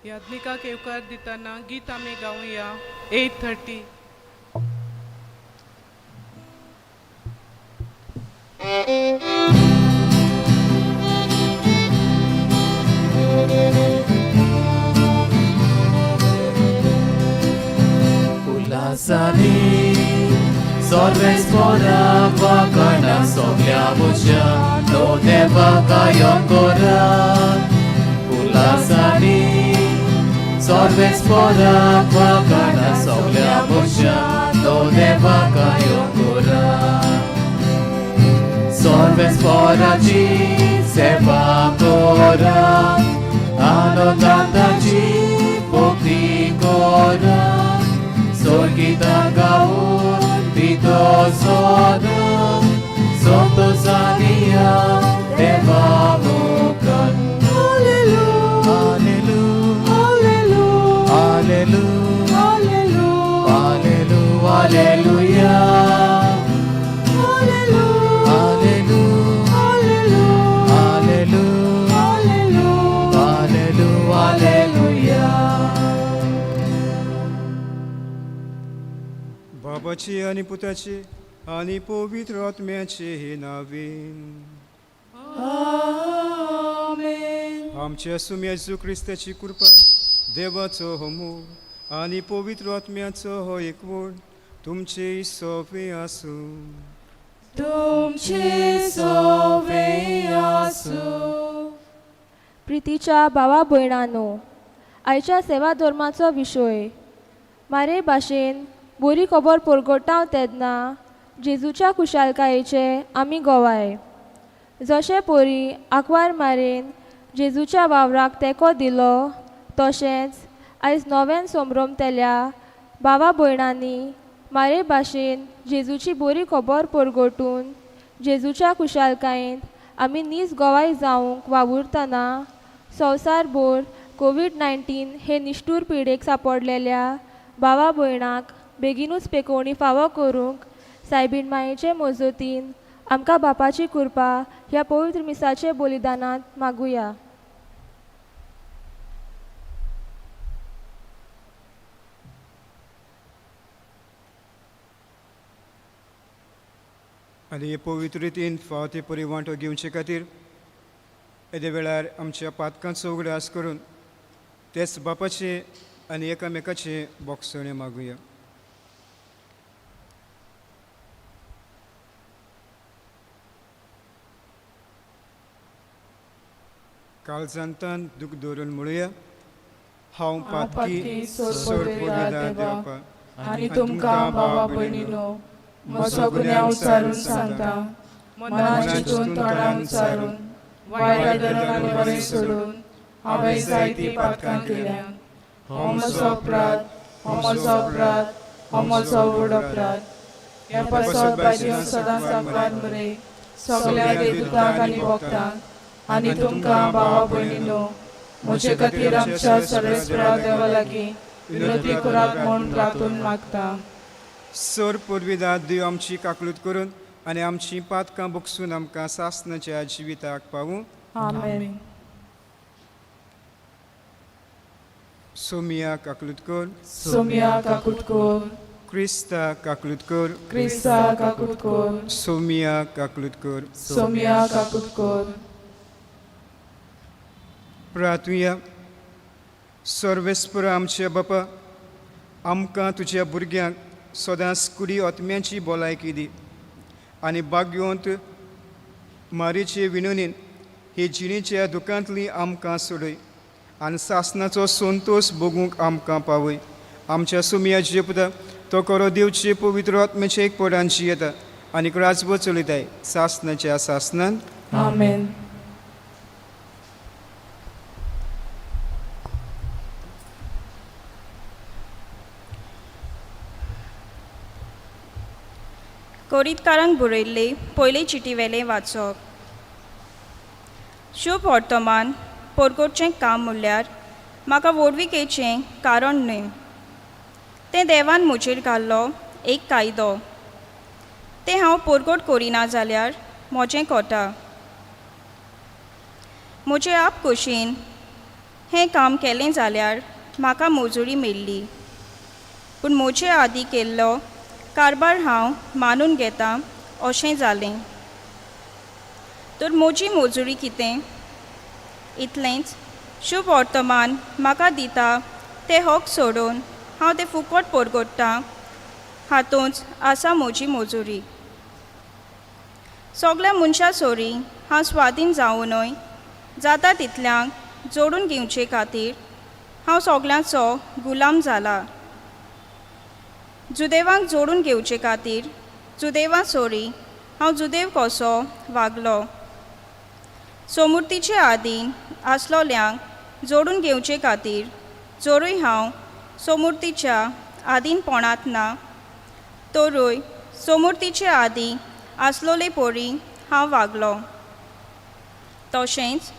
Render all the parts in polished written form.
याज्ञिकाक येवकार दितना गीत आमी गावया 8:30. उल्हासांनी सर्वेस्पोरा वाकाणा सगल्या भुरग्यां नो देवा गायन करा. उल्हासांनी सर्वेस्पोरा वाकाणा सगल्या भुरग्यां नो देवा गायन करा. सर्वेस्पोराची सेवा करा, आनंदान ताची भक्ती करा. स्वर्गितां गावन भितर सदां संतोषानिया देवा मुखार. Hallelujah, hallelujah, hallelujah, hallelujah. Hallelujah, hallelujah, hallelujah, hallelujah. बाबाची आनी पुताची आनी पवित्र आत्म्याचे नांवेन. आमेन. आमच्या सुम्या जेजू क्रिस्ताची कृपा, देवाचो हो मोग आनी पवित्र आत्म्याचो हो एकवट तुमचे सोंपे आसूं. तुमचे सोवे आसूं. प्रितीच्या भावा भयणानो, आयच्या सेवा धर्माचो विशय मारे भाशेन बरी खबर परगटाव तेन्ना जेजूच्या खुशालकायेचे आमी गोवाय. जशे परी आंकवार मारेन जेजूच्या वावराक तेंको दिलो, तशेंच आयज नव्यान संभ्रमतेल्या भावा भयणांनी मारे भाशेन जेजूची बरी खबर परगटून जेजूच्या खुशालकायेंत आमी नीज गोवाय जावंक वावुरतना संवसारभर कोवीड 19 हे निश्ठूर पिडेक सांपडलेल्या भावा भयणाक बेगीनूच पेकोवणी फावो करूंक सायबीण मायेचे मजतीन आमकां बापाची कृपा ह्या पवित्र मिसाचे बलिदानांत मागुया. आनी हे पवित्र रितीन फावो ते परी वांटो घेवचे खातीर येदे वेळार आमच्या पातकांचो उगडास करून तेच बापाचे आनी एकामेकाचे बोगसणे मागुया. काळजांतान दूख दवरून म्हणुया, हांव पातकी, सोड देवा, आनी तुमकां भावा भयणीनो म्हजो गुन्यांव उचारून सांगता. मनान चिंतून, तोंडान उचारून, वायट धरून आनी बरें सोडून हांवें जायतीं पातकां केल्यात. हो म्हजो अपराध, हो म्हजो अपराध, हो म्हजो व्हड अपराध. ह्या पासत बायदेव सदां सांकवार मरे, सगल्या देवदूतांक आनी भक्तांक आनी तुमकां भावा भयणीनो म्हजे खातीर आमच्या सर्वेस्परा देवा लागीं विनोती करात म्हूण प्रार्थून मागता. सर पुर्विदा देव आमची काकलूत करून आनी आमची पातकां बगसून आमकां सासणाच्या जिविताक पावूं. आमेन. सोमिया काकलूत कर. सोमिया काकूट कर. क्रिस्ता काकलूत कर. क्रिस्ता काकूट कर. सोमिया काकलूत कर. सोमिया काकूट कर. प्रार्थुया. सर्वेस्पर आमच्या बापा, आमकां तुज्या भुरग्यांक सदांच कुडी आत्म्याची भलायकी दी आनी भाग्यवंत मारीचे विनोनीन हे जिणेच्या दुकांतली आमकां सोडय आनी सासणाचो संतोश भोगूंक आमकां पावय. आमच्या सुमया जेपता तो करो देवचे पवित्र आत्म्याचे एक पडांची येता आनी राजवत चलयताय सासणाच्या सासणान. आमेन. कोरीतकारांक बरयल्ले पयले चिटीवेलें वाचप. शुभ वर्तमान परगटचें काम म्हणल्यार म्हाका व्हडविकेचें कारण न्हय, तें देवान म्हजेर घाल्लो एक कायदो. तें हांव परगट करिना जाल्यार म्हजें कोता. म्हजे आप कुशीन हें काम केलें जाल्यार म्हाका मजुरी मेळ्ळी. पूण म्हजे आदीं केल्लो कारबार हांव मानून घेतां अशें जालें. तर म्हजी मजुरी कितें? इतलेंच, शुभ वर्तमान म्हाका दिता ते हक सोडून हांव तें फुकट परगट्टां, हातूंच आसा म्हजी मजुरी. सगल्या मनशां सोरी हांव स्वाधीन जावनूय जाता तितल्यांक जोडून घेवचे खातीर हांव सगल्यांचो गुलाम जाला. जुदेवांक जोडून घेवचे खातीर जुदेवा सोरी हांव जुदेव कसो वागलो. सोमुर्तीचे आदीन आसलोल्यांक जोडून घेवचे खातीर जोरूय हांव सोमुर्तीच्या आदीनपणांत ना, तरूय सोमुर्तीचे आदी आसलोले परी हांव वागलो. तशेंच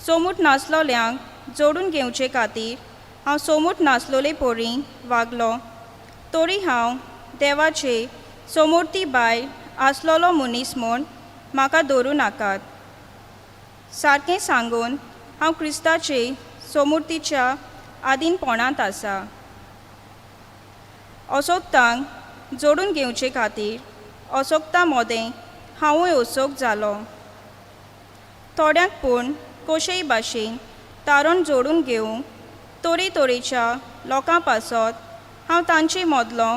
सोमूट नासलोल्यांक जोडून घेवचे खातीर हांव सोमूट नासलोले परी वागलो, तरी हांव देवाचे सोमुर्ती भायर आसलोलो मनीस म्हूण म्हाका धरूं नाकात. सारकें सांगून हांव क्रिस्ताचे सोमुर्तीच्या आदीनपणांत आसा. असोक्तांक जोडून घेवचे खातीर असोक्ता मोदें हांवूय असोक जालो. थोड्यांक पूण कशेय भाशेन तारण जोडून घेवंक तरेतरेच्या लोकां पासत हांव तांचे मदलो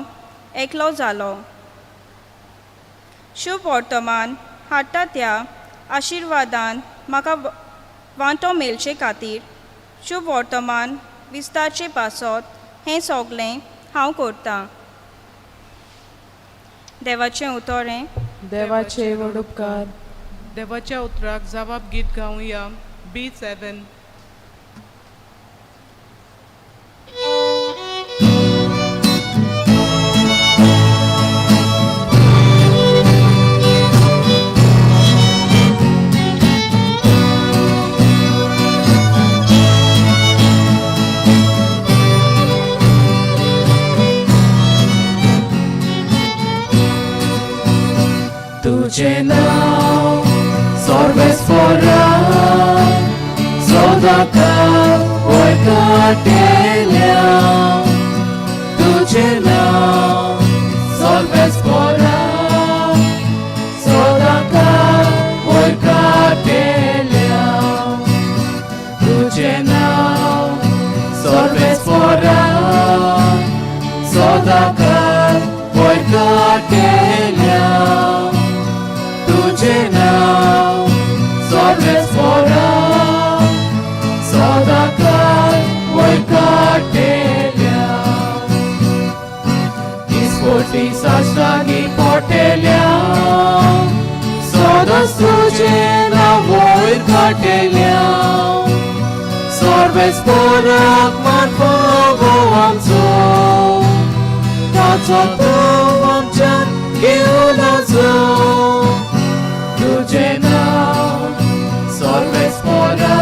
एकलो जालो. शुभ वर्तमान हाडटा त्या आशिर्वादान म्हाका वांटो मेळचे खातीर शुभ वर्तमान विस्तारचे पासत हें सगलें हांव करतां. देवाचें उतर हें. देवाचे व्हड उपकार. देवाच्या उतराक जवाब गीत गावया B7. तुझे नाव सर्वेस्परा सदाकाळ वळखटेल्या. तुझे नाव सर्वेस्परा सदाकाळ वळखटेल्या. तुझे नाव सर्वेस्परा सदाकाळ वळखटेल्या. तुझे नाव सर्वेस्परा सदाकाळ वळखटेल्या. दिसपटी साश्टांगी पोटेल्या सदांच तुझें नांव वळखटेल्या. सर्वेस्पराक मान फावो आमचो, ताचो तूं आमच्यान घेवनाचो. तुझें नाव सर्वेस्परा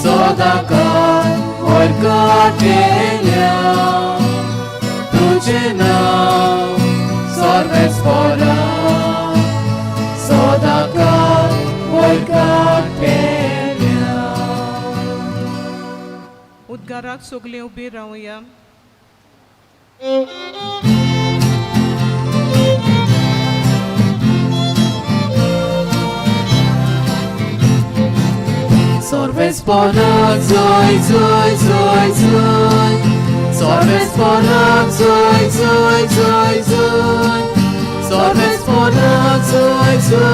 सदाकाळ वळखटेल्या. तुझें नाव सर्वेस्परा सदाकाळ वळखटेल्या. उद्गाराक सगलीं उबी रावया. सर्वेस्पराक जय जय जय जय. सर्वेस्पराक जय जय जय जय. सर्वेस्पराक जय जय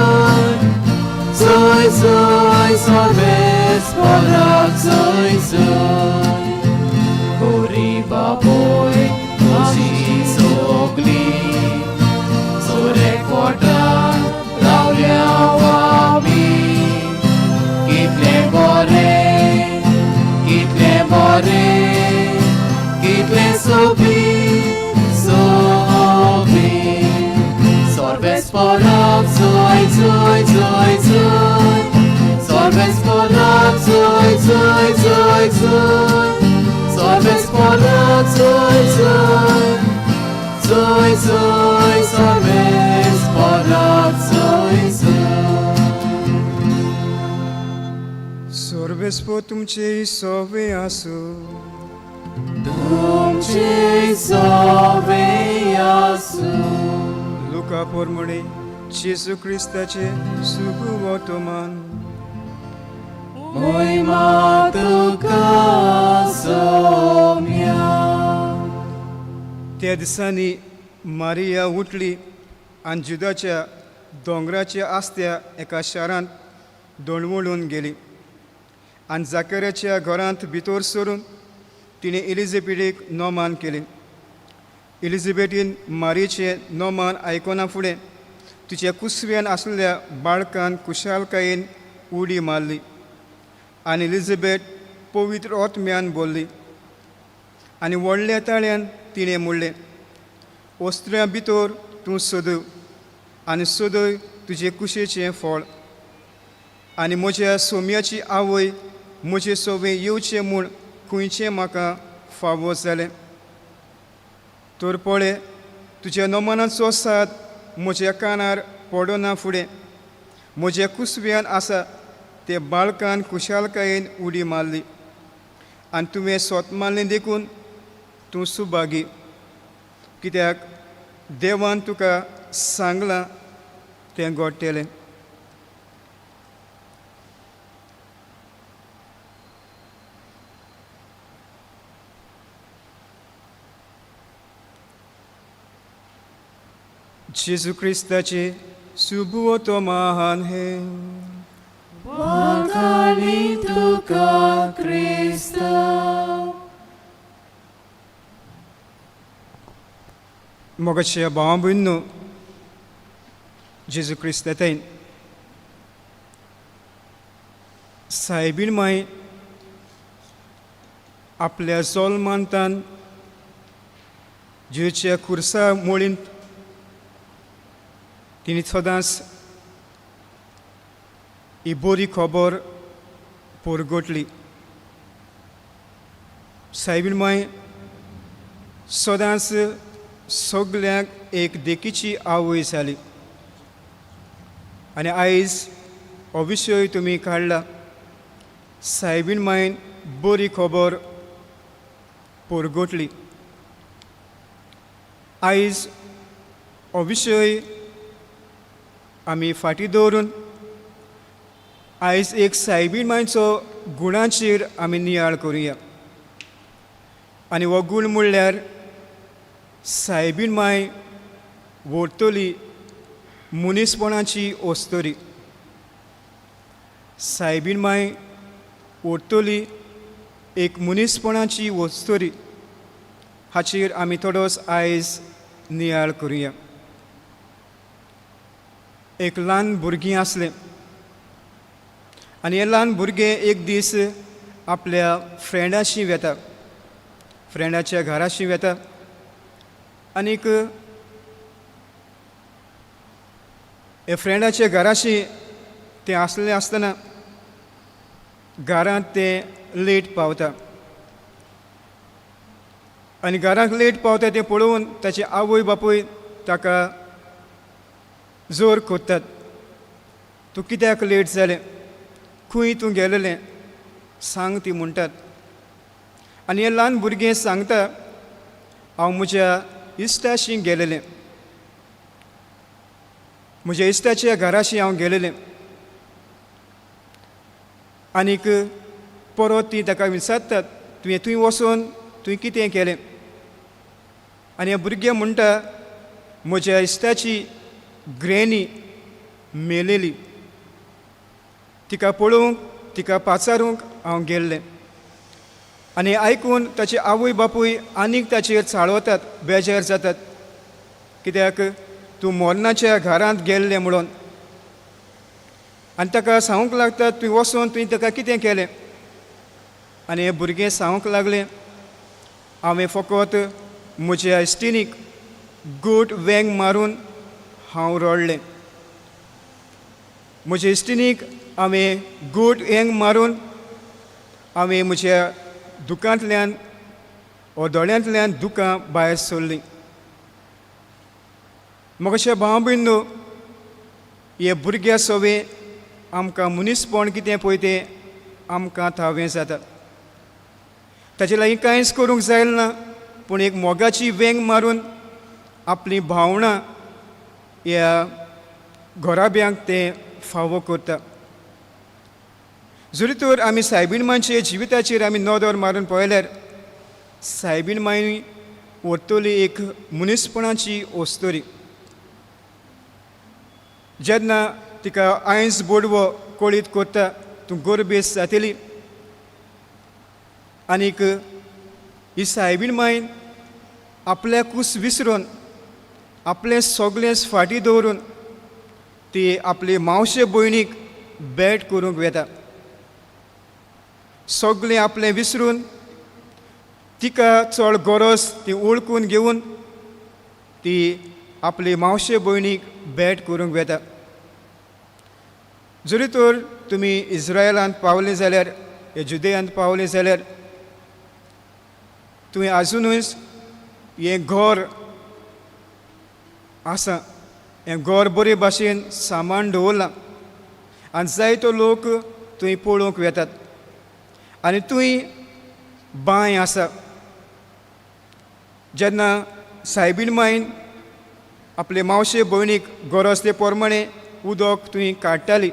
जय जय. सर्वेस्पराक जय जय. गोरी बाबोय म्हजी सगली सुरेक पोटान रावल्या आमी. कितलें बरें, कितलें बरें, कितलें सोबीत सोबीत. सर्वेस्पराक जय जय जय जय. सर्वेस्पराक जय जय जय जय. सर्वेस्पराक जय जय जय जय. सर्वेस्पराक जय जय. परमेश्वर तुमचे सोवे आसूं. तुमचे सोवे आसूं. लुका पोरमणे जेजू क्रिस्ताचे सुगुवतमान. मोहिमा तुका सोम्या. त्या दिसांनी मारिया उठली आनी जुदाच्या दोंगराच्या आस्त्या एका शारांत दोणवळून गेली आनी जाकऱ्याच्या घरांत भितर सरून तिणें एलिझाबेटीक नोमान केलें. एलिझाबेटीन मारियेचें नोमान आयकना फुडें तिच्या कुसव्यान आसलेल्या बाळकान खुशालकायेन उडी मारली आनी एलिझाबेथ पवित्र आत्म्यान बोल्ली आनी व्हडल्या ताळ्यान तिणें म्हणलें, वस्त्र्यां भितर तूं सदय आनी सदय तुजे कुशेचें फळ आनी म्हज्या सोम्याची आवय म्हजे सोवे येवचें म्हूण खंयचें म्हाका फावो जालें. तर पळय, तुज्या नमनाचो साद म्हज्या कानार पडना फुडें म्हज्या कुसव्यान आसा ते बाळकान खुशालकायेन उडी मारली आनी तुवें सोत मारलें देखून तूं सुभागी, कित्याक देवान तुका सांगलां तें घडटलें. जेजू क्रिस्ताचे सुबुवतो महान हे. वाखाणी तुका क्रिस्ता. मोगाच्या भावा भयणींनो, जेजू क्रिस्तान सायबीण माय आपल्या जोलमांतान जेजूच्या खुर्सा मोळींत तिणें सदांच ही बरी खबर परगटली. सायबीण माय सदांच सगल्यांक एक देखीची आवय जाली आनी आयज हो विशय तुमी काडला, सायबीण मायन बरी खबर परगटली. आयज हो विशय आमी फाटीं दवरून आयज एक सायबीण मायचो गुणाचेर आमी नियाळ करुया आनी हो गूण म्हणल्यार सायबीण माय व्हरतली मनीसपणाची अस्तरी. सायबीण माय व्हरतली एक मनीसपणाची अस्तरी हाचेर आमी थोडोस आयज नियाळ करुया. एक ल्हान भुरगीं आसलें आनी हें ल्हान भुरगें एक दीस आपल्या फ्रेंडाशी वेता, फ्रेंडाच्या घराशी वेता आनीक हे फ्रेंडाच्या घराशी तें आसलें आसतना घरांत तें लेट पावता आनी घरांत लेट पावता तें पळोवन ताचे आवय बापूय ताका जोर कोत्तात, तूं कित्याक लेट जालें, खंय तूं गेलेलें सांग ती म्हणटात. आनी हें ल्हान भुरगें सांगता, हांव म्हज्या इश्टाशी गेलेलें, म्हज्या इश्टाच्या घराशी हांव गेलेलें. आनीक परत ती ताका विचारतात, तुवें थंय वचून तुवें कितें केलें. आनी हें भुरगें म्हणटा, म्हज्या इश्टाची ग्रॅनी मेलेली, तिका पळोवंक तिका पाचारूंक हांव गेल्लें. आनी आयकून ताचे आवय बापूय आनीक ताचेर चाळवतात, बेजार जातात, कित्याक तूं मरणाच्या घरांत गेल्लें म्हणून. आनी ताका सांगूंक लागतात, तुवें वचोन तुवें ताका कितें केलें. आनी हें भुरगें सांगूंक लागलें, हांवें फकत म्हज्या इश्टिणीक गोट वेंग मारून हांव रडलें, म्हज्या इश्टिणीक हांवें गोट वेंग मारून हांवें म्हज्या दुकांतल्यान वो दोळ्यांतल्यान दुकां भायर सरलीं. म्हाका भाव भयणींनो, हे भुरग्या सोवे आमकां मनीसपण कितें पळय तें आमकां थावें जाता. ताचे लागीं कांयच करूंक जायल ना, पूण एक मोगाची वेंग मारून आपलीं भावनां ह्या घराब्यांक तें फावो करता. जरी तर आमी सायबीण मांयचे जिविताचेर आमी नदर मारून पळयल्यार सायबीण मांय व्हरतली एक मनीसपणाची अस्तुरी. जेन्ना तिका आयज बोडवो कळीत करता तूं गोरबेस जातली, आनीक ही सायबीण मांयन आपल्याकूच विसरून आपलें सगळें फाटीं दवरून ती आपले मावशे भयणीक भेट करूंक वेता. सगळें आपलें विसरून तिका चड गरज ती वळखून घेवन ती आपले मावशे भयणीक भेट करूंक वेता. जरी तर तुमी इस्रायलांत पावले जाल्यार या जुदयांत पावले जाल्यार तुवें आजुनूय हें घर आसा, हें घर बरे भाशेन सामान दवरलां आनी जायतो लोक थंय पळोवंक वेतात आनी थंय बांय आसा. जेन्ना सायबीण मांयन आपले मावशे भयणीक गरज ते प्रमाणे उदक थंय काडटाली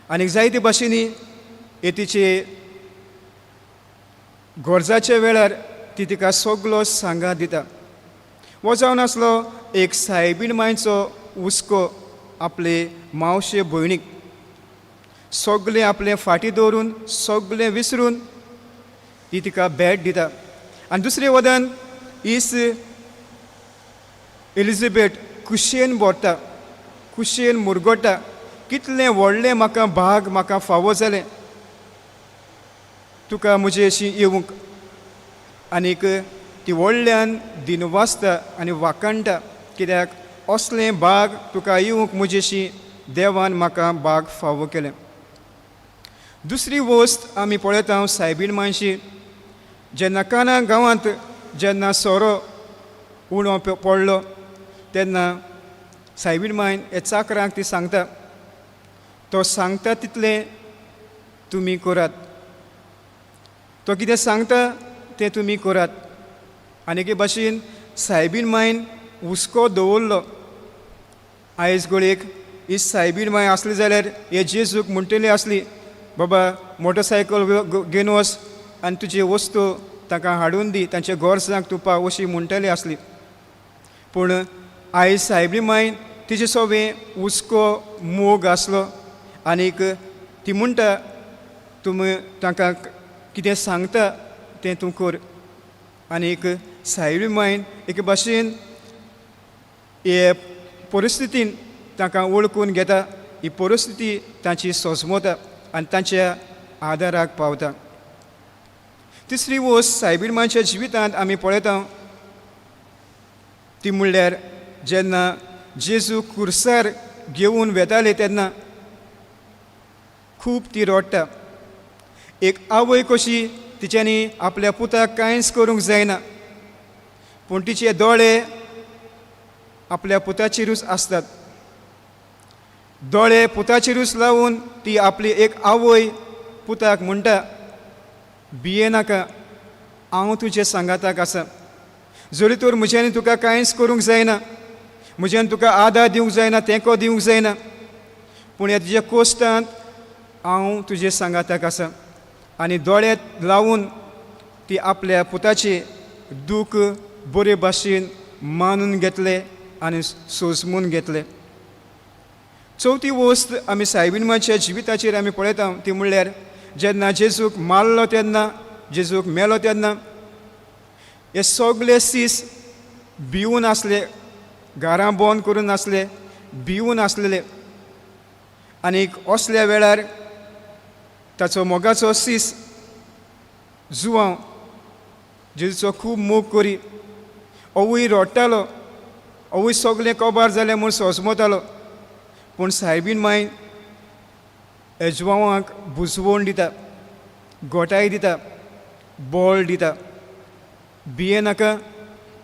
आनी जायते भाशेनी हे तिचे गरजाच्या वेळार ती तिका सगलो सांगात दिता. हो जावन आसलो एक सायबीण मांयचो हुस्को आपले मावशे भयणीक. सगळें आपलें फाटीं दवरून सगळें विसरून ती तिका भेट दिता. आनी दुसरे वदान इस एलिझाबेथ खुशयेन भरता, खुशयेन मुरगोटा, कितलें व्हडलें म्हाका भाग म्हाका फावो जालें तुका म्हजे अशी येवंक. आनीक ती व्हडल्यान दिनवासता आनी वाखाणटा कित्याक असलें भाग तुका येवंक म्हजेशी देवान म्हाका भाग फावो केलें. दुसरी वस्त आमी पळयता सायबीण मांयशी जेन्ना काना गांवांत जेन्ना सोरो उणो पडलो तेन्ना सायबीण मांयन ह्या चाकरांक ती सांगता, तो सांगता तितलें तुमी करात, तो कितें सांगता तें तुमी करात. आनी एके भाशेन सायबीण मांयन हुस्को दवरलो. आयज घडयेक ही सायबीण मांय आसली जाल्यार हे जेजूक म्हणटली आसली, बाबा मोटरसायकल घेवन वच आनी तुजी वस्तू तांकां हाडून दी, तांच्या गरजांक तूं पाव अशी म्हणटली आसली. पूण आयज सायबीण मांयन तिचे सोबें हुस्को मोग आसलो आनीक ती म्हणटा तुमी तांकां कितें सांगता तें तूं कर. आनीक सायबीण मांयन एके भाशेन हे परिस्थितीन तांकां वळखून घेता, ही परिस्थिती तांची सोजमता आनी तांच्या आदाराक पावता. तिसरी वस्त सायबीण मांयच्या जिवितांत आमी पळयता ती म्हणल्यार जेन्ना जेजू कुर्सार घेवन वेताले तेन्ना खूब ती रडटा. एक आवय कशी तिच्यांनी आपल्या पुताक कांयच करूंक जायना, पूण तिचे दोळे आपल्या पुताचेरूच आसतात. दोळे पुताचेरूच लावन ती आपली एक आवय पुताक म्हणटा, भिये नाका, हांव तुजे सांगाताक आसा. जरी तर म्हज्यानी तुका कांयच करूंक जायना, म्हज्यान तुका आदार दिवंक जायना, तेंको दिवंक जायना, पूण ह्या तुज्या कोश्टांत हांव तुजे सांगाताक आसा. आनी दोळे लावन ती आपल्या पुताचे दूख बरे भाशेन मानून घेतले आनी सोजमून घेतले. चवथी वस्त आमी सायबीण मांयच्या जिविताचेर आमी पळयता ती म्हणल्यार जेन्ना जेजूक मारलो तेन्ना, जेजूक मेलो तेन्ना हे सगळे सीस भिवून आसले, घरां बंद करून आसले, भिवून आसलेले. आनीक असल्या वेळार ताचो मोगाचो सीस जुवांव जेजूचो खूब मोग करी, ओवूय रडटालो, ओवूय सगळें कबार जालें म्हूण सोजमतालो. पूण सायबीण मांय हे जुवांवाक बुजवण दिता, गोठाय दिता, बळ दिता, भिये नाका,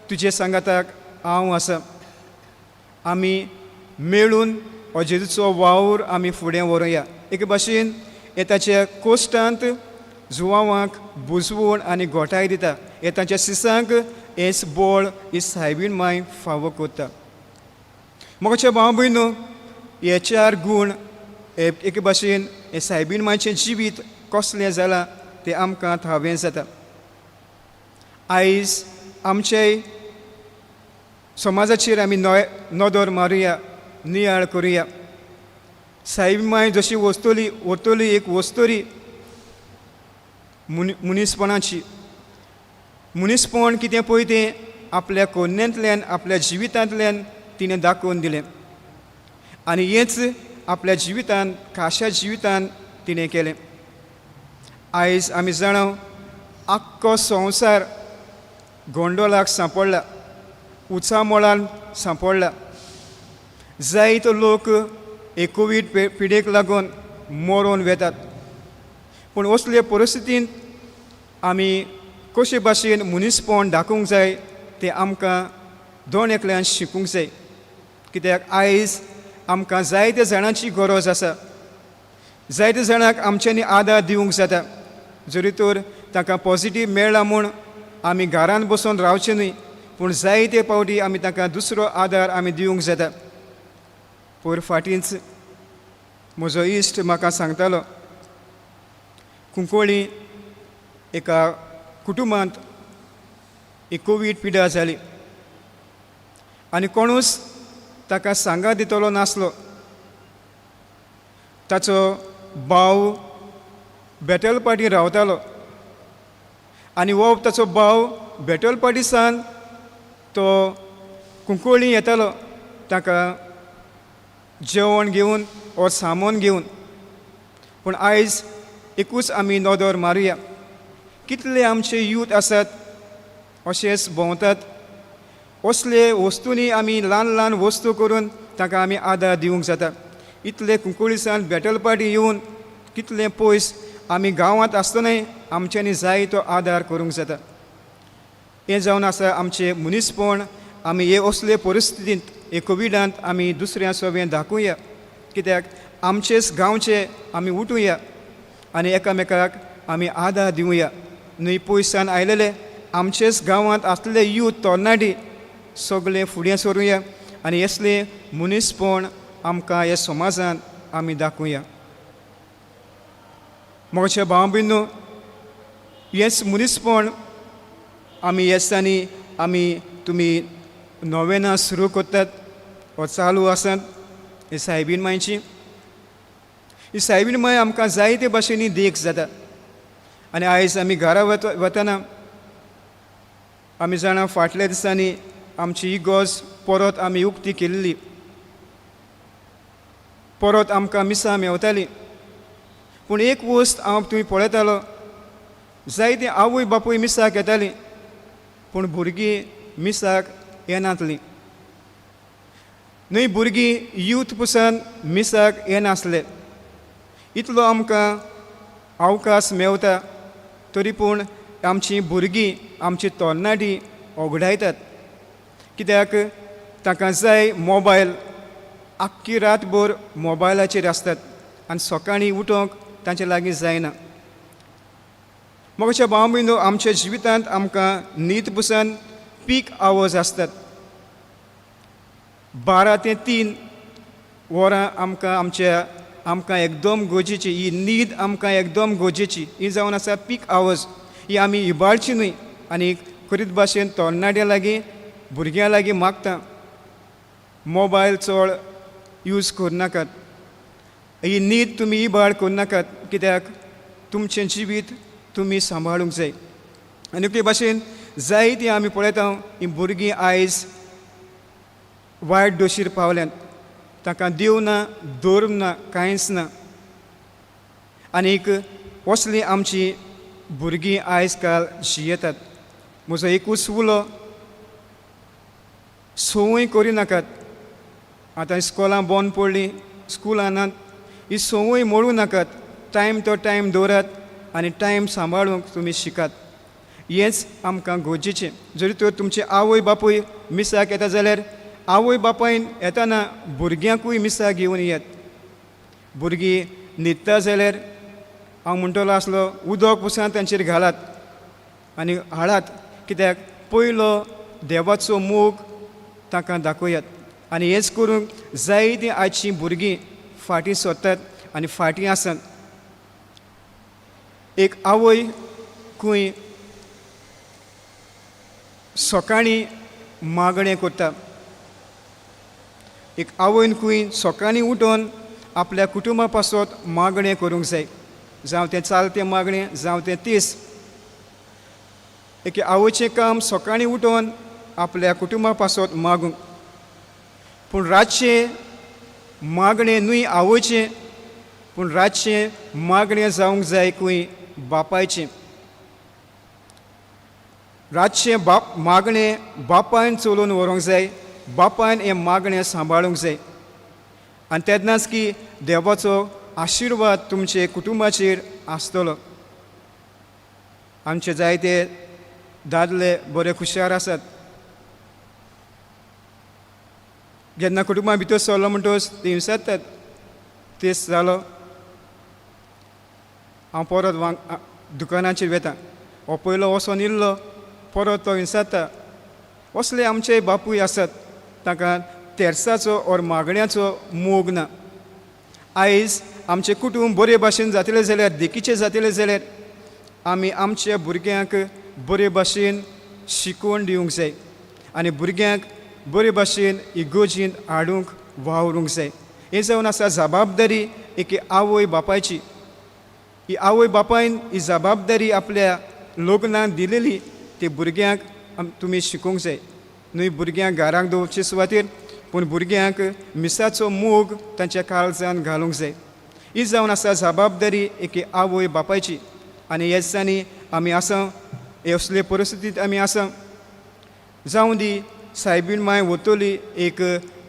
तुजे सांगाताक हांव आसा, आमी मेळून हो जेजूचो वावर आमी फुडें व्हरूया. एके भाशेन हे ताच्या कोश्टांत जुवांवाक बुजवण आनी गोठाय दिता. हे ताच्या सिसांक हेच बोळ ही सायबीण माय फावो कोत्ता. मोगाच्या भाव भयणो, हे चार गूण एके भाशेन हे सायबीण मायचें जिवीत कसलें जालां तें आमकां थावें जाता. आयज आमचे समाजाचेर आमी नदर मारुया, नियाळ करुया. सायबीण माय जशी वस्तोली वतली एक वस्तोरी मनीसपणाची, मनीसपण कितें पळय तें आपल्या कोन्यांतल्यान आपल्या जिवितांतल्यान तिणें दाखोवन दिलें आनी हेंच आपल्या जिवितान खाशा जिवितान तिणें केलें. आयज आमी जाणा आख्खो संवसार गोंडोलाक सांपडला, उचामोळान सांपडला. जायतो लोक हे कोवीड पिडेक लागून मरोन वेतात. पूण असले परिस्थितींत आमी कशे भाशेन मनीसपण दाखोवंक जाय तें आमकां दोन एकल्यान शिकूंक जाय. कित्याक आयज आमकां जायत्या जाणांची गरज आसा, जायत्या जाणांक आमच्यांनी आदार दिवंक जाता. जरी तर तांकां पॉजिटीव मेळ्ळा म्हूण आमी घरान बसून रावचें न्हय, पूण जायते पावटी आमी तांकां दुसरो आदार आमी दिवंक जाता. पयर फाटींच म्हजो इश्ट म्हाका सांगतालो, कुंकळी एका कुटुंबांत एक कोवीड पिडा जाली आनी कोणूच ताका सांगात दितलो नासलो. ताचो भाव बेटलपाटी रावतालो आनी हो ताचो भाव बेटलपाटी सान तो कुंकळी येतालो ताका जेवण घेवन वो सामान घेवन. पूण आयज एकूच आमी नदर मारुया, कितले आमचे यूथ आसात अशेच भोंवतात. असले वस्तूंनी आमी ल्हान ल्हान वस्तू करून ताका आमी आदार दिवंक जाता. इतले कुंकळीसान बेटलपाटी येवन कितले पयस आमी गांवांत आसतनाय आमच्यांनी जाय तो आदार करूंक जाता. हें जावन आसा आमचें मनीसपण. आमी हे असले परिस्थितींत हे कोविडांत आमी दुसऱ्या सवें दाखोवया, कित्याक आमचेच गांवचे आमी उठुया आनी एकामेकाक आमी आदार दिवया. न्हय पयसान आयलेले आमचेच गांवांत आसलेले यूथ तरणाटी सगळे फुडें सरुया आनी असलें मनीसपण आमकां ह्या समाजांत आमी दाखोवया. म्हज्या भाव भयणो, हेंच मनीसपण आमी ह्या दिसांनी आमी तुमी नोवेनां सुरू करतात वो चालू आसात. हे सायबीण मायची, ही सायबीण माय आमकां जायते भाशेनी देख जाता. आनी आयज आमी घरा वतना आमी जाणा फाटल्या दिसांनी आमची इगोर्ज परत आमी उक्ती केल्ली, परत आमकां मिसां मेवताली. पूण एक वस्त हांव तुमी पळयतालो, जायतीं आवय बापूय मिसाक येतालीं पूण भुरगीं मिसाक येनासलीं. न्हय भुरगीं यूथ पसून मिसाक येनासले. इतलो आमकां अवकाश मेवता तरी पूण आमची भुरगीं आमची तरणाटी ओगडायतात. कित्याक तांकां जाय मोबायल, आख्खी रातभर मोबायलाचेर आसतात आनी सकाळीं उठोवंक तांचे लागीं जायना. मोगाच्या भाव भयणो, आमच्या जिवितांत आमकां न्हीद पसून पीक आवर्स आसतात. 12 ते 3 वरां आमकां आमच्या आमकां एकदम गरजेची ही न्हीद, आमकां एकदम गरजेची ही जावन आसा पीक आवर्स. ही आमी इबाडची न्हय. आनी करीत भाशेन तरणाट्यां लागीं भुरग्यां लागीं मागता, मोबायल चड यूज करनाकात, ही न्हीद तुमी इबाड करनाकात, कित्याक तुमचें जिवीत तुमी सांबाळूंक जाय. आनी ते भाशेन जायतीं आमी पळयता हीं भुरगीं आयज वायट दोशीर पावल्यांत. तांकां देव ना, धर्म ना, कांयच ना. आनीक असलीं आमची भुरगीं आयज काल जियेतात. म्हजो एकूच उलो, संवय करिनाकात. आतां इस्कोलां बंद पडलीं, स्कुलां नात, ही संवय मोडूं नाकात. टायम तो टायम दवरात आनी टायम सांबाळूंक तुमी शिकात. हेंच आमकां गरजेचें. जरी तर तुमचे आवय बापूय मिसाक येता जाल्यार आवय बापायन येताना भुरग्यांकूय मिसाक घेवन येत. भुरगीं न्हिदता जाल्यार हांव म्हणटलो आसलो उदक पुसान तांचेर घालात आनी हाडात, कित्याक पयलो देवाचो मोग तांकां दाखयात. आनी हेच करूंक जायतीं आयचीं भुरगीं फाटीं सरतात आनी फाटीं आसात. एक आवय खंय सकाळीं मागणें करता, एक आवयन खंय सकाळीं उठून आपल्या कुटुंबा पासत मागणें करूंक जाय, जावं तें चालतें मागणें जावं तें तीस. एके आवयचें काम सकाळीं उठून आपल्या कुटुंबा पासत मागूंक, पूण रातचें मागणें न्हय आवयचें, पूण रातचें मागणें जावंक जाय खंय बापायचें. रातचें बाप मागणें बापायन चलोवन व्हरूंक जाय, बापायन हें मागणें सांबाळूंक जाय. आनी तेन्नाच की देवाचो आशिर्वाद तुमचे कुटुंबाचेर आसतलो. आमचे जायते दादले बरे खुशार आसात, जेन्ना कुटुंबा भितर सरलो म्हणटकच ते विसरतात, तेच जालो हांव परत वांग दुकानाचेर वेता, हो पयलो वचोन इल्लो परत तो विसरता. असले आमचे बापूय आसात तांकां तेर्साचो ओर मागण्याचो मोग ना. आयज आमचें कुटूंब बरे भाशेन जातलें जाल्यार, देखीचें जातलें जाल्यार आमी आमच्या भुरग्यांक बरे भाशेन शिकोवन दिवंक जाय आनी भुरग्यांक बरे भाशेन इगोर्जींत हाडूंक वावरूंक जाय. हें जावन आसा जबाबदारी एके आवय बापायची. ही आवय बापायन ही जबाबदारी आपल्या लग्नाक दिलेली ती भुरग्यांक तुमी शिकोवंक जाय. न्हय भुरग्यांक घरांक दवरचे सुवातेर, पूण भुरग्यांक मिसाचो मोग तांच्या काळजान घालूंक जाय. ही जावन आसा जबाबदारी एके आवय बापायची. आनी ह्या दिसांनी आमी आसा हे असले परिस्थितींत आमी आसा. जावं दी सायबीण माय वतली एक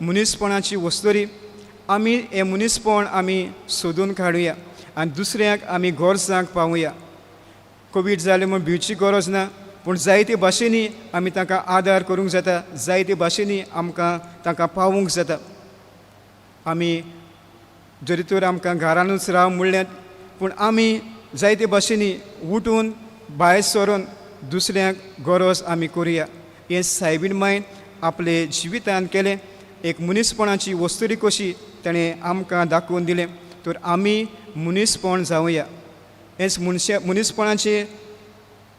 मनीसपणाची वस्तुरी, आमी हें मनीसपण आमी सोदून काडुया आनी दुसऱ्यांक आमी गरजांक पावुया. कोवीड जालें म्हूण भिवची गरज ना, पूण जायते भाशेनी आमी तांकां आदार करूंक जाता, जायते भाशेनी आमकां तांकां पावूंक जाता. आमी जरी तर आमकां घरानूच राव म्हणल्यात, पूण आमी जायते भाशेनी उठून भायर सरून दुसऱ्यांक गरज आमी करुया. हें सायबीण मायन आपले जिवितान केलें, एक मनीसपणाची वस्तुरी कशी ताणें आमकां दाखोवन दिलें. तर आमी मनीसपण जावया, हेंच मनशां मनीसपणाचें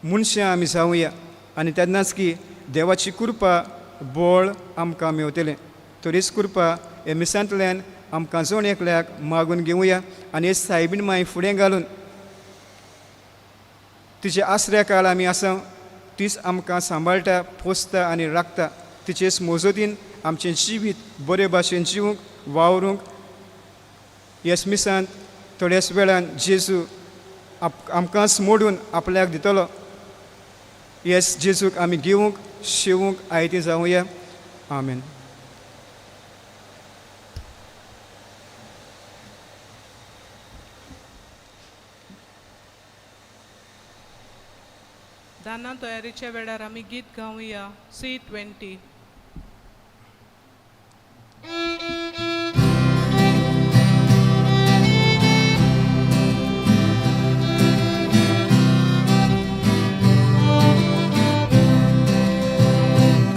मनशां आमी जावया आनी तेन्नाच की देवाची कृपा बळ आमकां मेवतलें. तर हीच कृपा हे मिसांतल्यान आमकां जण एकल्याक मागून घेवया आनी हे सायबीण माय फुडें घालून तिचे आसऱ्या काळ आमी आसा, तीच आमकां सांबाळटा, पोसता आनी राखता. तिचेच मजतीन आमचें जिवीत बरे भाशेन जिवूंक वावरूंक ह्याच मिसांत थोड्याच वेळान जेजू आमकांच मोडून आपल्याक दितलो. येस जेजूक आमी घेवंक शेवूंक आयती जावया. आमेन. दाना तयारीच्या वेळार आमी गीत गावया C20.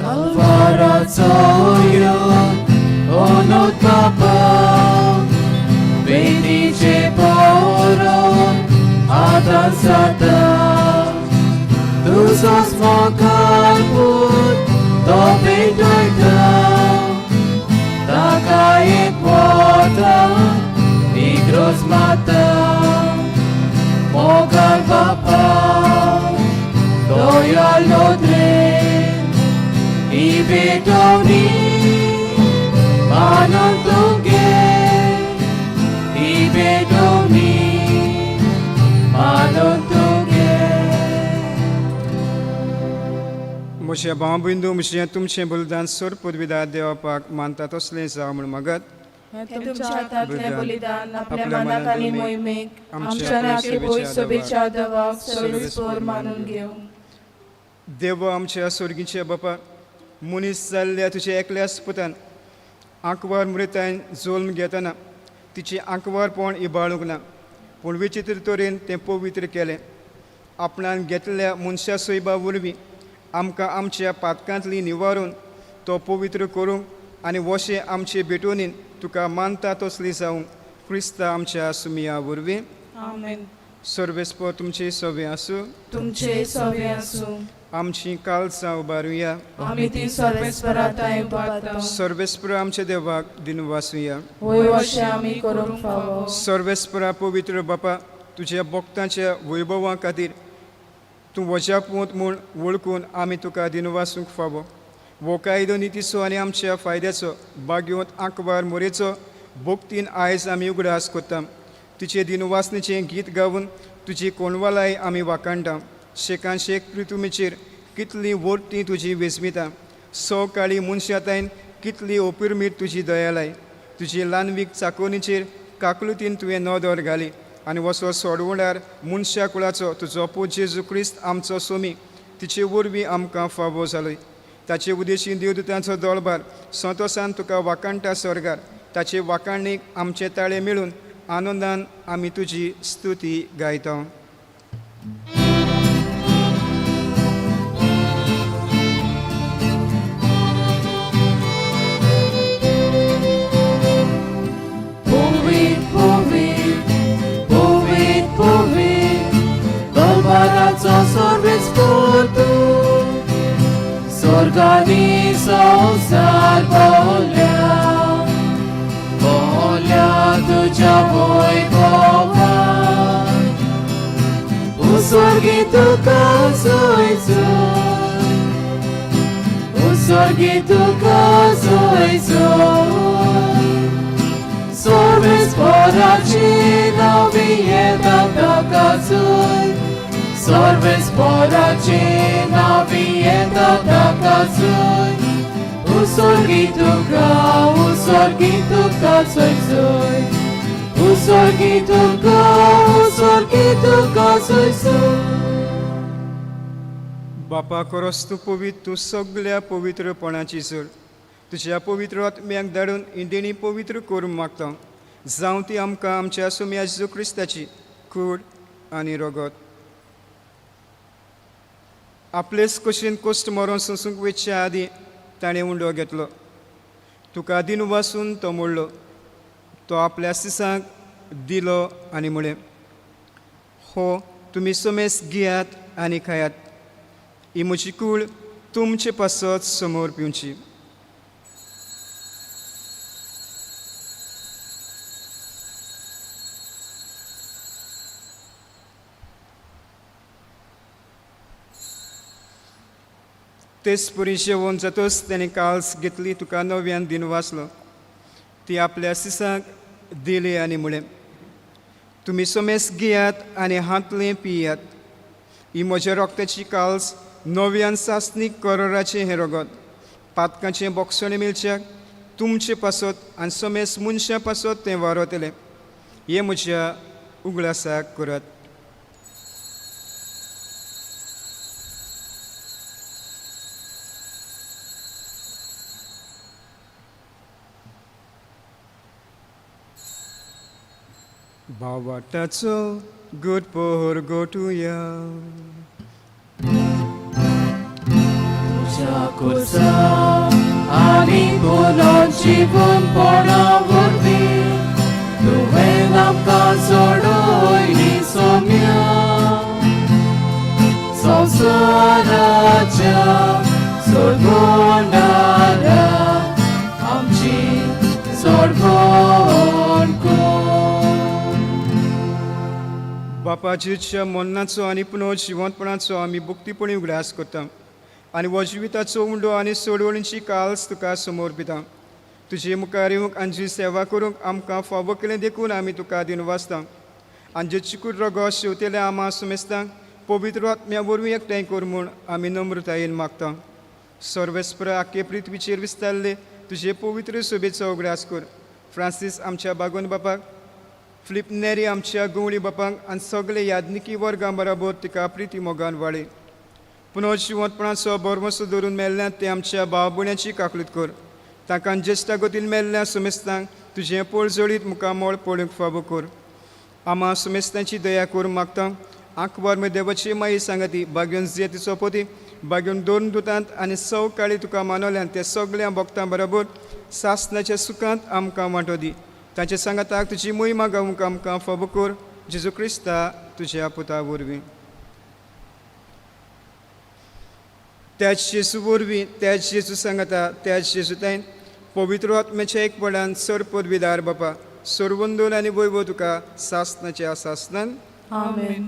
कालवाराचो योग अनुतापा वेदीचे पोरोन आतां जाता, तुजोच मोगाळ पूत तो पेटयता, ताका एक वता इग्रोज माता, मोगाळ बापा दयाळ नदरेन ही भेटवणी मानून तुगे, ही भेटवणी मानून तुगे. म्हज्या भाव बिंदू, म्हजें तुमचें बलिदान सोर पुर्विदार देवापाक मानता तसलें जावं म्हूण मागत. हें तुमच्या हातांतलें बलिदान आपल्या मनाक आनी मोहिमेक आमच्या नाते सोबेच्या देवाक सवेस्पोर मानून घेवं. देव आमच्या सोर्गीच्या बापा, मनीस जाल्ल्या तुज्या एकल्याच पुतान आंकवार मृतायन जल्म घेतना तिचें आंकवारपण इबाळूंक ना, पूण विचित्र तरेन तें पवित्र केलें. आपणान घेतल्या मनशा सैबा वरवीं आमकां आमच्या पातकांतली निवारून तो पवित्र करूंक आनी वशें आमचे भेटोवणीन तुका मानता तसली जावंक क्रिस्ता आमच्या सुमिया वरवीं. आमेन. सर्वेस्पर तुमचे सवे आसूं. तुमचे सवे आसूं. आमची कालसां उबारुया. आमी ती सर्वेस्परा तांय उबारता. सर्वेस्पर आमच्या देवाक दिनवासुया. वय अशें आमी करूंक फावो. सर्वेस्परा पवित्र बापा, तुज्या भक्तांच्या वैभवा खातीर तूं वजापूत म्हूण वळखून आमी तुका दिनवासूंक फावो. हो कायदो नितीचो आनी आमच्या फायद्याचो बागेवंत आंकवार मोरेचो भक्तीन आयज आमी उगडास करता. तुजे दिनवासनेचें गीत गावन तुजी कोणवालाय आमी वाखाणटा. शेकान शेक पृथुमीचेर कितली वरती तुजी वेजमिता, सो काळी मनशातायन कितली ओपिरमीट तुजी दयालाय. तुजी ल्हानवीक चाकोनीचेर काकलुतीन तुवें नदर घाली आनी वसो सोडवणार मनशा कुळाचो तुजो पूत जेजू क्रिस्त आमचो सोमी तिचे वरवीं आमकां फावो जालो. ताचे उदेशी देवदूतांचो दोळबार संतोसान तुका वाखाणटा स्वर्गार. ताचे वाखाणीक आमचे ताळे मेळून आनंदान आमी तुजी स्तुती गायता. पवीत पवीत पवीत पवीत दरबाराचो सर्वेस्पर तूं, स्वर्गानी संवसार बोल्या बोल्या तुज्या वैभवान. स्वर्गी तुका जोय जोय, स्वर्गी तुका जोय जोय. सर्वेस्पराची नावी येता ताका जोय, सर्वेस्पराची नावी येता ताका जोय. स्वर्गी तुका, स्वर्गी तुका जोय जोय, स्वर्गी तुका, स्वर्गी तुका जोय जोय. बापा खरोच तूं पवित्र, तूं सगल्या पवित्रपणाची जोड. तुज्या पवित्र आत्म्याक धाडून ही देणी पवित्र करूंक मागता. जावं ती आमकां आमच्या सुम्या जेजू क्रिस्ताची कूड आनी रगत. आपलेच कशेन कोश्ट मरोन सोंसूंक वचच्या आदीं ताणें उंडो घेतलो. तुका दिन वासून तो मोडलो. तो आपल्या सिसांक दिलो आनी म्हळें, हो तुमी समेस घेयात आनी खायात. ही म्हजी कूड तुमचे पासत समोर पिवची. तेच परी जेवण जातच ताणें काल्स घेतली, तुका नव्यान दिन वाचलो. ती आपल्या सिसांक दिली आनी म्हळें, तुमी समेस घेयात आनी हांतलें पियात. ही म्हज्या रोगताची काल्स नव्यान सासणीक करोराचें हें रगत पातकांचें बोगसणें मेळच्याक तुमचे पासत आनी समेस मनशां पासत तें वारवतलें. हें म्हज्या उगडासाक करात. भावाटाचो गुड पोर गोटुया. तुज्या खुर्सा आनी पुनर्जीवनपणा वरवीं तुवें आमकां सोडयली सोम्या. संवसाराच्या सोडवणारा आमची सोडवण कर. बापाजीच्या मरणाचो आनी पुनर्जिवंतपणाचो आमी भक्तीपणी उगडास करता आनी हो जिविताचो उंडो आनी सोडवणीची काल्स तुका समर्पिता. तुजे मुखार येवंक आनी तुजी सेवा करूंक आमकां फावो केलें देखून आमी तुका दिनवासता. आनी जे चिकूट रगत शेवतेल्या आमा सुमेस्तांक पवित्र आत्म्या वरवीं एकठांय कर म्हूण आमी नम्रतायेन मागता. सर्वेस्पर आख्खे पृथ्वीचेर विस्तारले तुजे पवित्र सोबेचो उगडास कर. फ्रांसीस आमच्या बागोन बापाक, फिलीप नेरी आमच्या गवळी बापांक आनी सगळे याज्ञिकी वर्गां बराबर तिका प्रिती मोगान वाडय. पुनर्जिवंतपणाचो भरवंसो धरून मेल्ल्यात ते आमच्या भाव भयणाची काकळूत कर. तांकां ज्येश्ठा गतीन मेल्ल्या सुमेस्तांक तुजें पोळ जळीत मुखामळ पळोवंक फावो कर. आमा सुमेस्तांची दया करूंक मागता. आंकवार म्हय देवाची माई सांगाती बागेवन जियेती सोपोती बागेवन दोन दुतांत आनी सव काळी तुका मानवल्यान ते सगळ्या भक्तां बरोबर सासनाच्या सुखांत आमकां वांटो दी. तांचे सांगाताक तुजी मोहिमा गावंक आमकां फावो कर, जेजू क्रिस्ता तुज्या पुता वरवीं. त्याच जेजू वरवीं, त्याच जेजू सांगाता, त्याच जेजू ताईन पवित्र आत्म्याच्या एकवटान सर पदवीदार बापा सरवंदून आनी वैभव तुका सासनाच्या सासनान. आमेन.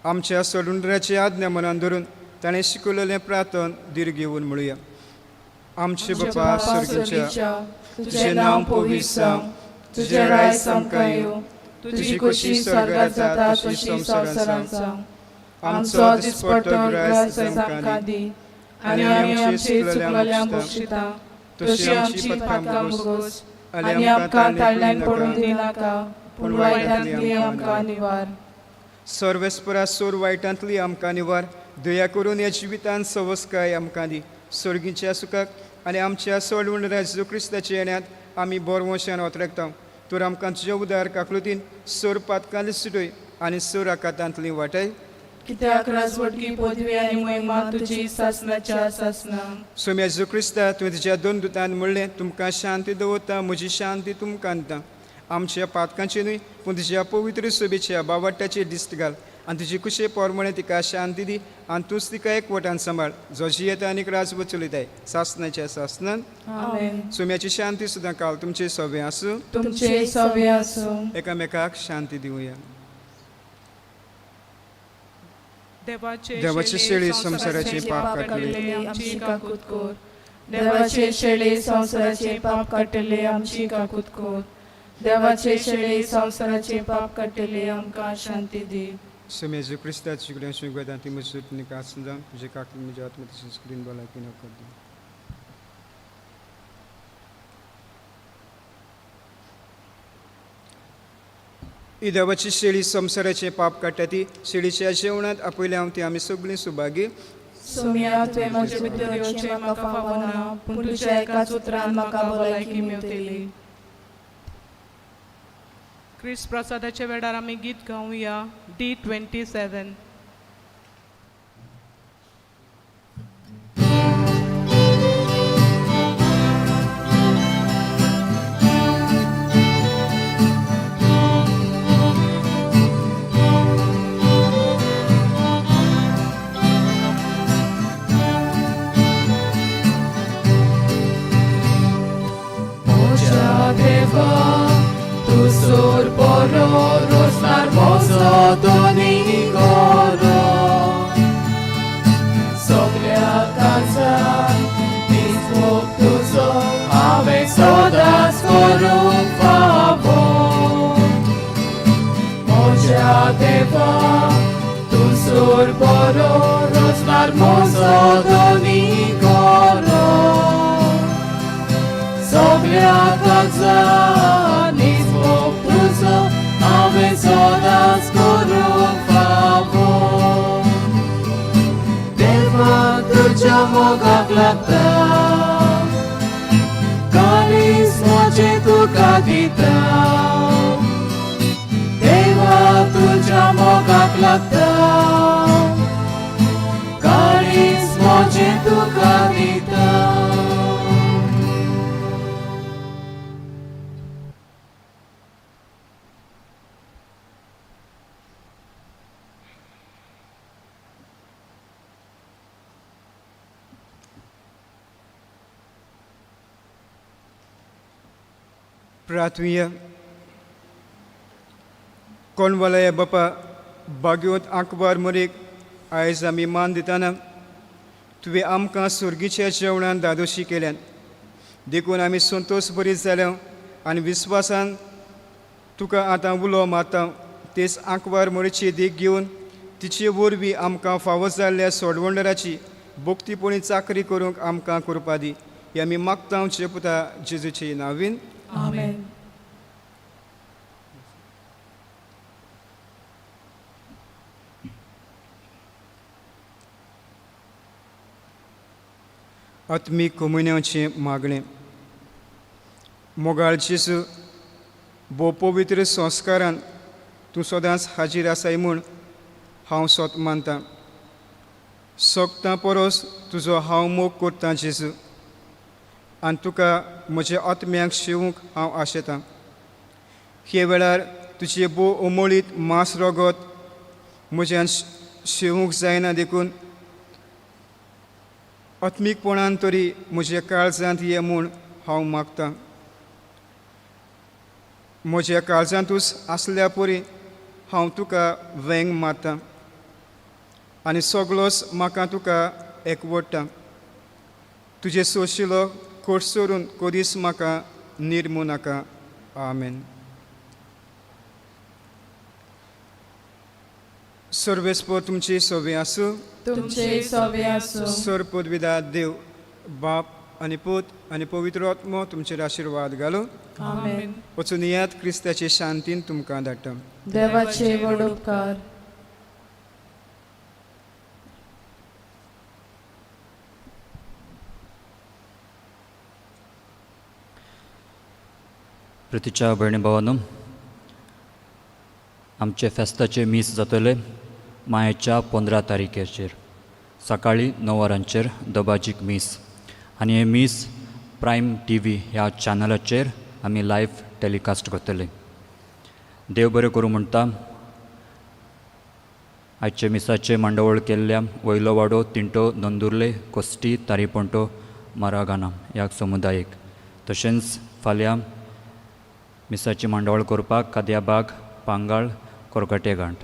आमच्या सोडुंड्राची आज्ञा मनान धरून ताणें शिकवलेलें प्रार्थन धीर घेवन म्हणुया. आमचे बापा सर्गीच्या, तुझें नांव पवित्र जावं, तुजें राज आमकां येवं, तुजी खोशी स्वर्गात जाता तशी संवसारांत जावं. आमचो दिसपट्टो ग्रास आमकां दी आनी आमी आमचे चुकलेल्यांक बक्षिता तशी आमची पातकां भोगोस आनी आमकां ताळल्यान पडूंक दिनाका, पूण वायटांतली आमकां निवार. सर्वेस्परा सोर वायटांतली आमकां निवार. दया करून ह्या जिवितान सवस्काय आमकां दी. सर्गीच्या सुखाक आनी आमच्या सोडवण जेजू क्रिस्ताच्या येण्यात आमी बोरवंशान ओतरेकता. तर आमकां तुज्या उदार काकलुतीन सोर पातकांतली सुटय आनी सोर आकातांतली वाटय. कित्याक राजवटकी पदवी आनी महिमा तुजी सासनाच्या सासना. सोम्या जेजू क्रिस्ता, तुवें तुज्या दोन दुतान म्हणलें, तुमकां शांती दवरता, म्हजी शांती तुमकां दिता. आमच्या पातकांची न्हय पूण तुज्या पवित्र सोबेच्या बावट्याची दिश्ट घाल आनी तुजी कुशे पोरमणे तिका शांती दी आनी तूंच तिका एकवटान सांबाळ, जो जियेता आनी राजवट चलयताय सासनाच्या सासनान. आमेन. सोम्याची शांती सुद्दां काल तुमचे सवे आसूं, तुमचे सवे आसूं. एकामेकाक शांती दिवया. देवाचे शेळी संवसाराचे पाप काडटले आमची काकूत कर. देवाचे शेळी संवसाराचे पाप काडटले आमची काकूत कर. देवाचे शेळी संवसाराचे पाप काडटले आमकां शांती दी. सोम्या जेजू क्रिस्ताची कडेन शुगेता ती म्हजी सुटणी आसूं जावं, तुजे काकली म्हज्या आत्मा तशेंच कुडीन भलायकी नकर दी. ही देवाची शेळी संवसाराचें पाप काडटा ती शेळीच्या जेवणांत आपयल्या हांव ती आमी सगळीं सुभागी. सोम्या, तुवें म्हजे भितर येवचें म्हाका फावना, पूण तुज्या एकाच उतरान म्हाका भलायकी मेवतली. क्रिस्त प्रसादाच्या वेळार आमी गीत गावया D27. देवा तूं सोर बरो रोसनार म्हजो दोनी गोरो, सगल्या काळजान दिसमोग तुजो हांवें सदांच करूंक फावो. म्हज्या देवा तूं सोर बरो रोसनार म्हजो दोनी गोरो, सगल्या काळजान दिसमोग तुजो हांवें सदांच करूंक फावो. देवा तुज्या मोगाक लागता, काळीज म्हजें तुका दिता. देवा तुज्या मोगाक लागता, काळीज म्हजें तुका दिता. प्रार्थुया. कोणवालया बापा बागयोत आंकवार मरेक आयज आमी मान दितना तुवें आमकां सुर्गीच्या जेवणान दादोशी केल्यान, देखून आमी संतोश बरी जाल्या आनी विस्वासान तुका आतां उलो मारता. तेच आंकवार मरेची देख घेवन तिचे वरवीं आमकां फावो जाल्ल्या सोडवंडराची भक्तीपणी चाकरी करूंक आमकां करपा दी. हे आमी मागता आमचे पुता जेजूचे नांवीन. आमेन. आत्मीक कोमुन्यांचें मागणें. मोगाळ जेजू भोव पवित्र संस्कारान तूं सदांच हाजीर आसाय म्हूण हांव सोत मानतां. सोगतां परस तुजो हांव मोग करतां जेजू, आनी तुका म्हज्या आत्म्याक शेवूंक हांव आशेतां. हे वेळार तुजे भोव अमोळीत मांस रगत म्हज्यान शेवूंक जायना, देखून आत्मीकपणान तरी म्हज्या काळजांत ये म्हूण हांव मागतां. म्हज्या काळजांतूच आसल्या परी हांव तुका वेंग मारतां आनी सगळोच म्हाका तुका एकवडटा. तुजे सोशिलो कोटसरून कदीच म्हाका निर्मू नाका. आमेन. सर्वेस्पर तुमची सोबी आसूं. तुमचे सोबे आसूं. सर पदविदा देव बाप आनी पूत आनी पवित्र आत्मो तुमचेर आशिर्वाद घालूं. आमेन. वचून येयात, क्रिस्ताचे शांतीन तुमकां धाडटा. देवाचे व्हड उपकार. प्रितीच्या भयणी भावानो, आमचे फेस्ताचे मीस जातले मायेच्या 15 तारखेचेर सकाळीं 9 वरांचेर दबाजीक मीस, आनी हें मीस प्रायम टीव्ही ह्या चॅनलाचेर आमी लायव्ह टेलिकास्ट करतले. देव बरें करूं म्हणटा. आयचे मिसाचे मांडावळ केल्ल्या वयलो वाडो, तिंटो, नंदुर्ले, कोस्टी, तारीपंटो, मारागाना ह्या समुदायेक, तशेंच फाल्यां मिसाची मांडावळ करपाक काद्याबाग, पांगाळ, कोरगाटे घांट.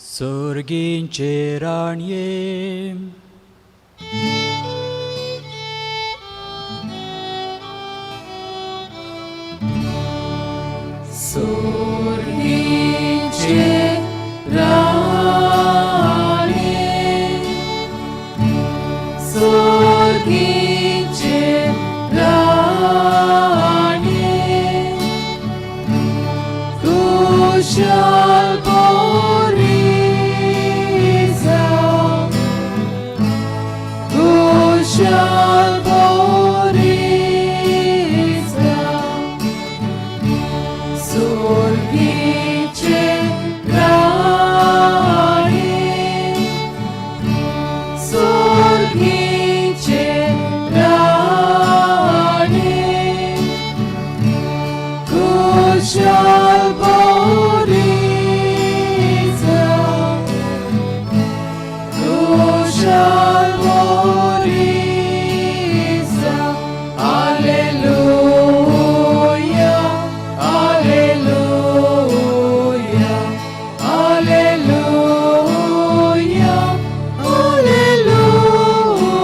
सर्गींचे राणये, सोर्गीचे राणे, सोर्गीचे राणे, कुशल बोरीजा, कुशल बोरीजा, सोर्गीचे राणे, सोर्गीचे राणे, कुशल बोरीजा, कुशल बोरीजा. Alleluia, alleluia, alleluia, alleluia.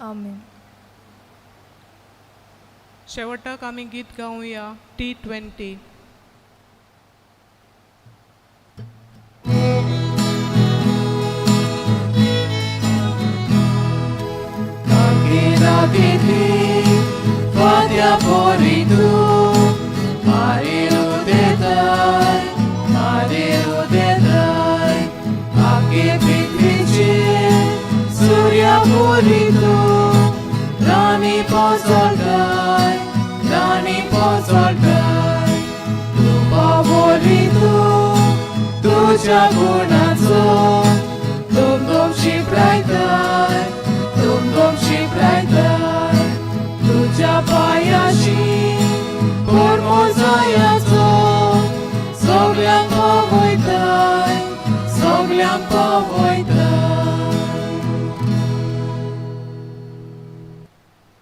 आमेन. शेवटाक आमी गीत गावया T20. Fatia poritu, marilu detai, marilu detai, Ake pitrice, surya poritu, Rani pozoltai, Rani pozoltai, Tu pavoritu, तुझ्या गुणाचो, तुम तुम शिपरायताय, तुम तुम शिपरायताय, तुझ्या पायाशी पुरमोजायाचो, सगल्यांक पावयताय, सगल्यांक पावयताय.